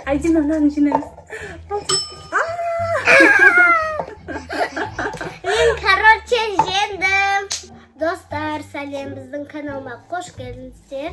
Айдина, мынаны жинаймыз. Мен, короче, жеңдім. Достар, сәлем, біздің каналыма қош келдіңіздер.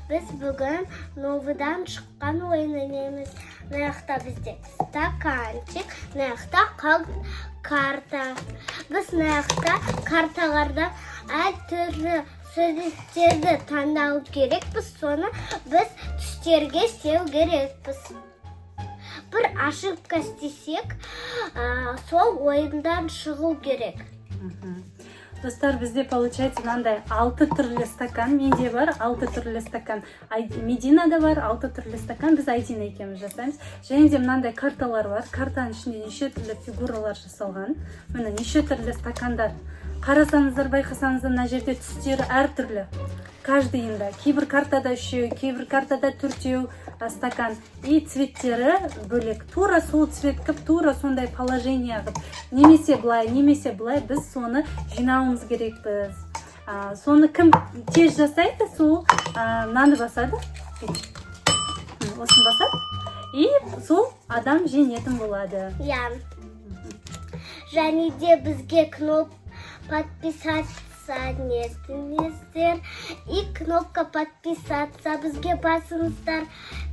Біз бүгін новыдан шыққан ойын ойнаймыз. Мына жақта бізде стаканчик, мына жақта карта. Біз мына жақта карталарда әртүрлі суреттерді таңдау керекпіз, соны біз түстерге істеу керекпіз. Бір ошибка істесек, сол ойындан шығу керек. Достар, бізде получается мынандай алты түрлі стакан. Менде бар алты түрлі стакан. Мединада бар алты түрлі стакан. Біз Айдина екеуміз жасаймыз. Және де мынандай карталар бар. Картаның ішінде неше түрлі фигуралар жасалған. Міне, неше түрлі стакандар. Қарасаңыздар, байқасаңыздар, мына жерде түстері әртүрлі. Каждыйында. Кейбір картада үшеу, кейбір картада төртеу стакан. И цветтері бөлек. Тура сол цвет қып, тура сондай положение қып. Немесе былай, немесе былай біз соны жинауымыз керекпіз. Соны кім тез жасайды, сол мынаны басады. Бүйтіп. Осыны басады. И сол адам жеңетін болады. Иә. Және де бізге кнопка подписаться нетіңіздер. И кнопка подписаться бізге басыңыздар,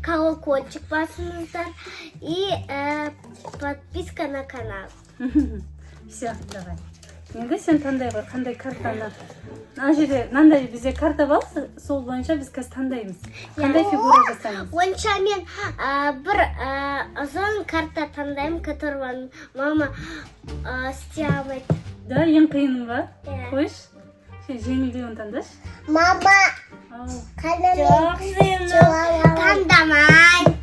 колокольчик басыңыздар и подписка на канал. Все, давай. Енді сен таңдай ғой, қандай картаны. Мына жерде мынандай бізде карта бар, сол бойынша біз қазір таңдаймыз. Қандай фигура жасаймыз? Онша мен бір ұзын карта таңдаймын, которого мама істей алмайды. Да, ең қиыны ба? Иә. Қойшы. Сен жеңілдеуін таңдашы. Мама, Ау. жоқ, таңдамаймын.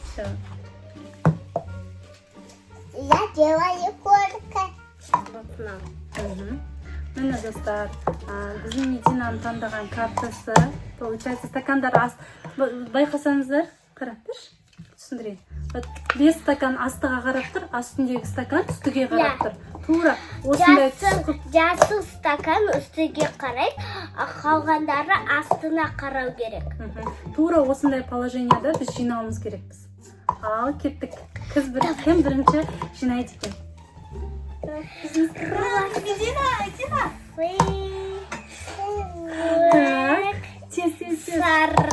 Все. Я делаю колька. Вот мынау. Міне, достар, біздің Мединаның таңдаған картасы. Получается, стакандар байқасаңыздар, қарап тұршы, түсіндірейін. Вот бес стакан астыға қарап тұр, а үстіндегі стакан үстіге қарап Иә. тұр. Тура осындай түс Жасыл, қылып. жасыл стакан үстіге қарайды, а қалғандары астына қарау керек. Тура осындай положенияда біз жинауымыз керекпіз. Ал кеттік. Кім бірінші жинайды екен? Медина, Айдина. Так, тез, тез, тез. Сары.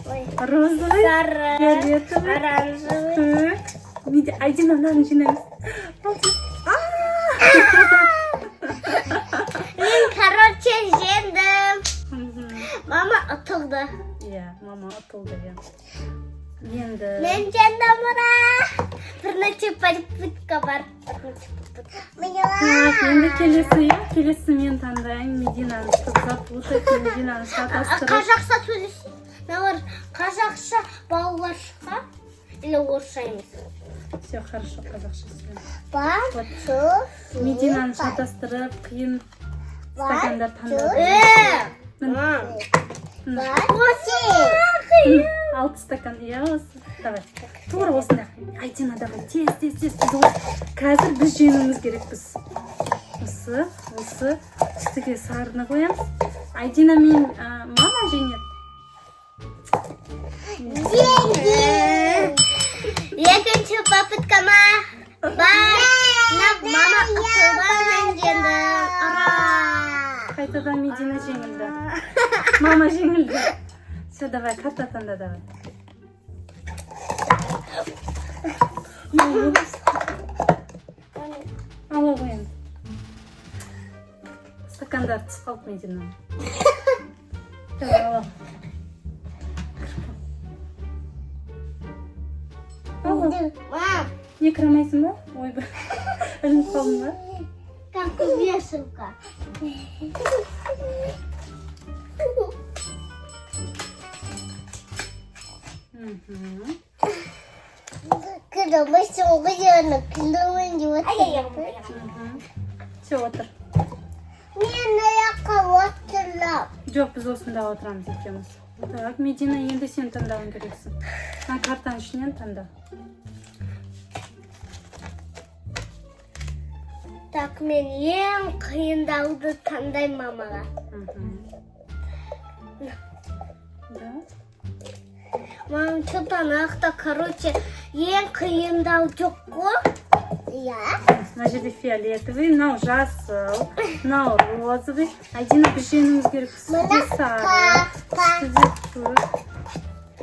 Ой. Розовый, Сары. фиолетовый. Оранжевый. Так. Айдина, мынаны жинаймыз. Молодец. Мен, короче, жеңдім. Мама ұтылды. Иә, мама ұтылды, иә. Енді Мен жеңдім, ура! Бірнеше попытка бар. Бірнеше попытка. Так, енді келесі, иә, келесі мен таңдаймын. Мединаны чтобы запутать, Мединаны шатастырып. Қазақша сөйлесін. Мыналар қазақша балалар шыққан или орысша емес? Все хорошо, қазақша сөйлеймін. One, Вот. two, three, Мединаны five. шатастырып, қиын стакандар таңдадым. Мам. Міне. One, Алты стакан, иә, осы. Давай. Тура осындай. Айдина, давай, тез, тез, тез. Біз қазір біз жеңуіміз керекпіз. Осы, осы үстіге сарыны қоямыз. Айдина мен мама жеңеді. Жеңдім. Екінші попытка ма? Бар. Мама ұтылды, мен жеңдім. Ура! Қайтадан Медина жеңілді. Мама жеңілді. Все, давай, карта таңда, давай. Упс. Ала ғой енді. Стакандар түсіп қалды Мединаның. Давай, ала. Ала. Мам, Не, кіре алмайсың ба? Ойбай. Ілініп қалдың ба? Как вешалка. Все, отыр. Мен аяққа отырдым. Жоқ, біз осында отырамыз екеуміз. Так, Медина, енді сен таңдауың керексің. Мына картаның ішінен таңда. Так, мен ең қиындауды таңдаймын мамаға. Да? Мам, что-то анақта, короче, ең қиындау жоқ қой. Иә. Мына жерде фиолетовый, мынау жасыл, мынау розовый. Айдина, біз жеңуіміз керек. Үстіде сары, үстіде көк.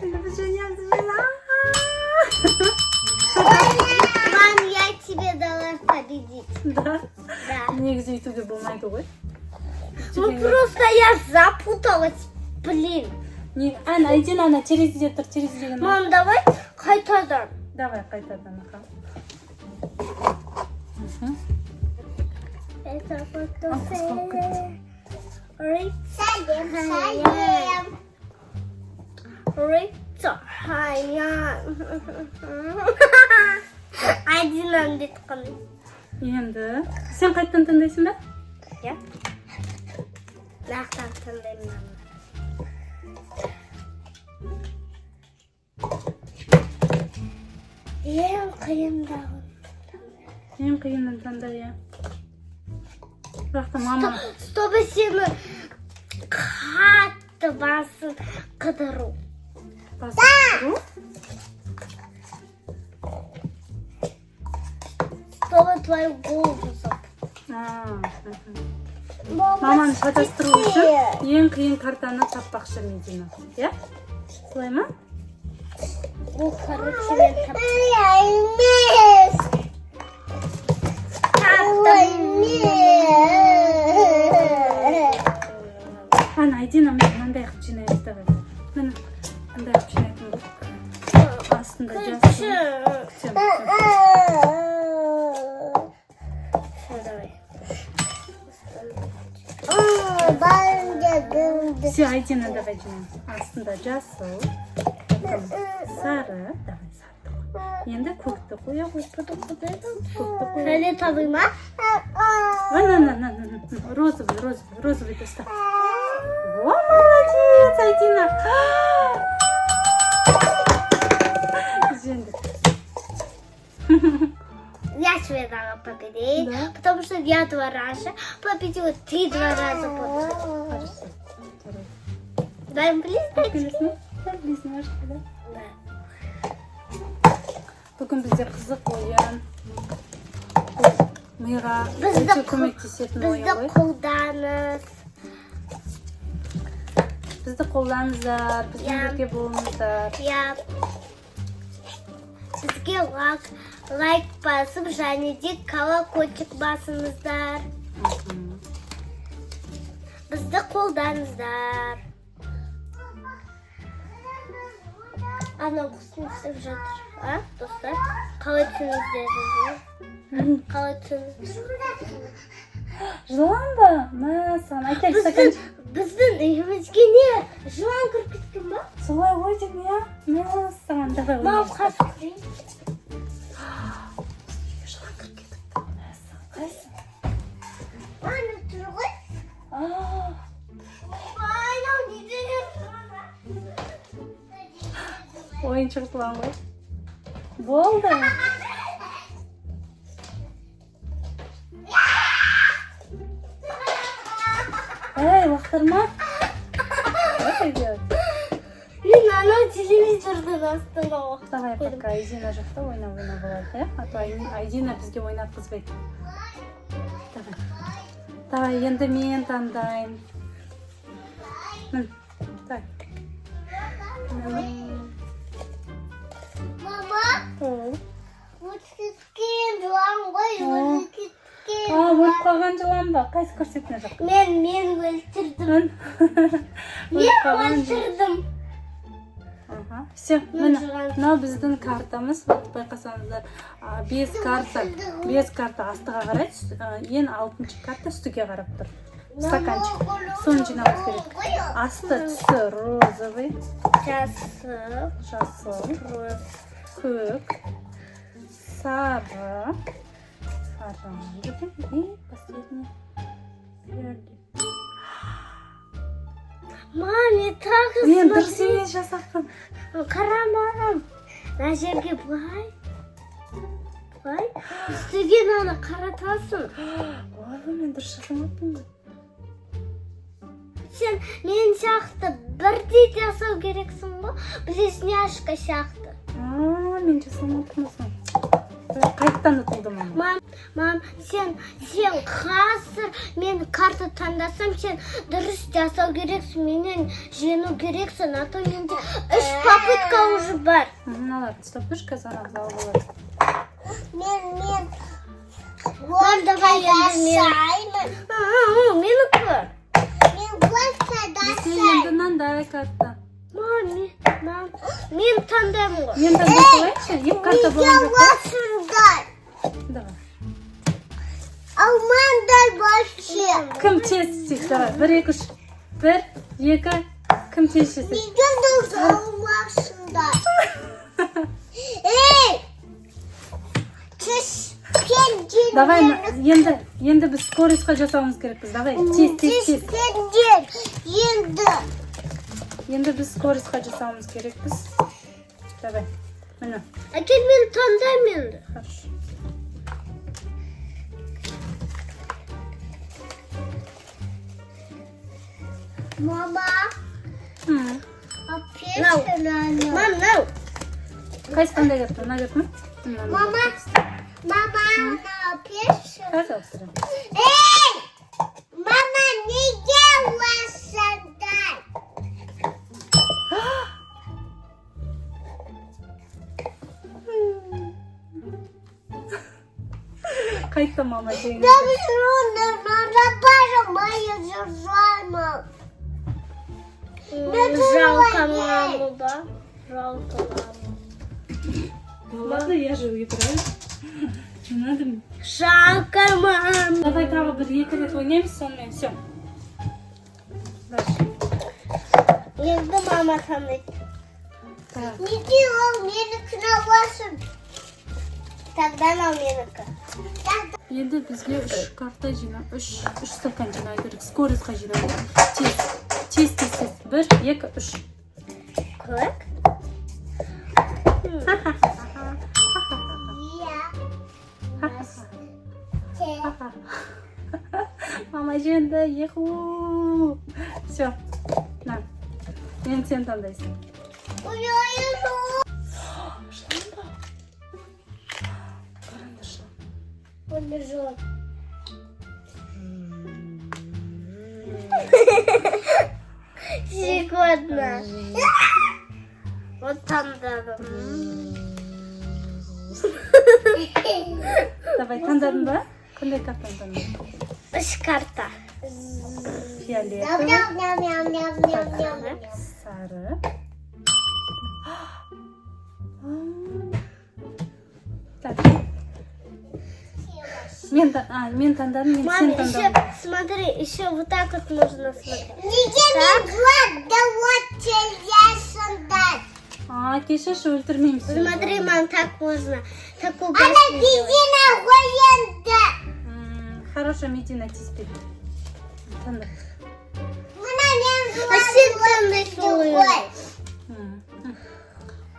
Енді біз жеңеміз, жеңеміз. Мам, я тебе дала победить. Да. Да. Негізі өйтуге болмайды ғой. Ну просто я запуталась, блин. Не, ән, Айдина, ана терезеде тұр, терезедегі. Мам, давай қайтадан. Давай қайтадан, аха. Мгм. Это потом. А, қозғалып кетті. Сәлем, сәлем. Рыцарь. Айдинаны бет. Енді сен қайтадан таңдайсың ба? Иә. Нақтан таңдаймын мама. Ең қиындауын. Ең қиынын таңда, иә. Бірақ та мама Чтобы сені қатты басын қыдыру. Басып тұру. Чтобы твою голову А, мхм. Маманы шатастыру үшін ең қиын картаны таппақшы Медина, иә, солай ма? Ол, короче, мен таптым. Таптым. Ана, Айдина, міне, мынандай қылып жинаймыз. Давай, міне, мындай қылып жинайтын болдық. Астында жасыл. Күтші. Күтемін. Всё, давай. Все, Айдина, давай жинаймыз. Астында жасыл, потом сары. Давай сарыды қой. Енді көкті қоя ғой, көкті қоя. Фиолетовый ма? На, на, на, на, на. Розовый, розовый, розовый ұста. О, молодец, Айдина! Жеңдік. Я тебе дала победить, Да? потому что я два раза победила, ты два раза победила. Хорошо. Жарайды. Дай близнашки. Келесің ба? Близняшки, да? Да. Бүгін бізде қызық ойын. Бұл миға Бізді өте көмектесетін ойын Бізді ғой. қолданыз. Бізді қолдаңыздар, бізбен Иә. бірге болыңыздар. Я бізге лайк басып және де колокольчик басыңыздар. Бізді қолдаңыздар. Анау құс не істеп жатыр, а, достар? Қалай түсіндіңіздер? Қалай түсіндіңіздер? Жылан ба? Мәссаған, әкел Біздің, стаканчик. біздің үйімізге не жылан кіріп кеткен ба? Солай ғой деймін, иә. Мәссаған, давай Мам, ойнайық. қазір көрейін. Жылан кіріп кетіпті. Мәссаған, қайсы? Ана тұр ғой. А, Анау не деген жылан, а? Ойыншық жылан ғой. Болды. Эй, лақтырма. Что делать? Мен анау телевизордың астына Давай қойдым. пока Айдина жақта ойнап ойнап алайық, иә? А то Айдина бізге ойнатқызбайды. Давай. Давай, енді мен таңдаймын. Міне, так. Мама, О. өтіп кеткен жылан ғой, О. өліп кеткен. А, өліп қалған жылан ба? Қайсы, көрсет мына жаққа. Мен өлтірдім. Мін. Мен Өліп қалған жылан. өлтірдім. Аха. Все, Мен міне, жылан. мынау біздің картамыз. Вот, байқасаңыздар, бес карта, бес карта астыға қарай, ең алтыншы карта үстіге қарап тұр. Стаканчик. Соны жинауымыз керек. Асты түсі розовый, Жасыл, жасыл, роз. Көк, сары, оранжевый и последний фиолет. Мам, мен тағы Мен дұрыс смотри. Емес жасаппын. Қара, мам. Мына жерге былай. Былай. Үстіге мынаны қаратасың. Ой, мен дұрыс жасамаппын ғой. Сен мен сияқты бірдей жасау керексің ғой. Близняшка сияқты. А, мен жасамаппын осыны. Қайттан ұтылдым ана. Мам, мам, сен қазір мен карта таңдасам, сен дұрыс жасау керексің, менен жеңу керексің, а то менде үш попытка уже бар. Мыналарды ұстап тұршы, қазір ана алып алады. Мен мам, давай енді мен. Менікі. Мен Сен енді мынандай карта. Мам, мам, мен таңдаймын ғой. Мен таңдай салайыншы, екі карта болған жоқ па? Осындай. Давай. Алмаңдар вообще. Кім тез істейді? Давай, бір, екі, үш. Бір, екі, кім тез жасайды? Неге алмақсыңдар? Ей! Түспендер. Давай, енді біз скорость қа жасауымыз керекпіз. Давай, тез, тез, тез. Түспендер. Енді. Енді біз скорость қа жасауымыз керекпіз. Давай, міне. Әкел, мен таңдаймын енді. Хорошо. Мама. М. Мам, мынау. Қайсы, қандай карта? Мына карта ма? Мына. Мама. Мама, мынау перші. Қазір алып тұрамын. Ей! Мама, неге осындай? Қайтты, мама жеңді. Да боже моя, жужжала. Жалко маму, да? Жалко маму. Ну ладно, я же играю. Не надо мне. Жалко маму. Давай тағы бір екі рет ойнаймыз, сонымен все. Дальше. Енді мама таңдайды. Так. Неге ол менікін аласың? Тогда мынау менікі. Енді бізге үш карта жина, үш стакан жинау керек. Скорость қа жинау керек. Тез, тез, тез, тез. Бір, екі, үш. Көк? Иә. Ха-ха. Мама жеңді, еху. Все. На. Енді сен таңдайсың. Жылан ба? Қараңдар, жылан. Побежал. Секундно. Вот таңдадым. Давай, таңдадың ба? Қандай картаны таңдадың? Үш карта. Фиолетовый, сары. Так. Мен таңдадым, мен Мам, сен еще, таңдадың. смотри, еще вот так вот можно смотреть. Так. Так. А, кешірші, өлтірмеймін сені. Смотри, мам, так можно. Такую. Хорошо, Медина тиіспейді. Таңда. А сен таңдайсың ғой.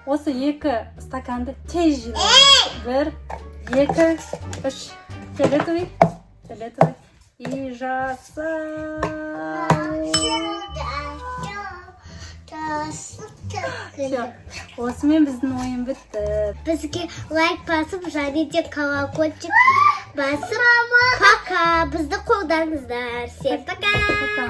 Осы екі стаканды тез жинау. Бір, екі, үш. Фиолетовый, фиолетовый. И жаса. Все. Осымен біздің ойын бітті. Бізге лайк басып және де колокольчик басып, пока, бізді қолдаңыздар. Всем пока. Пока.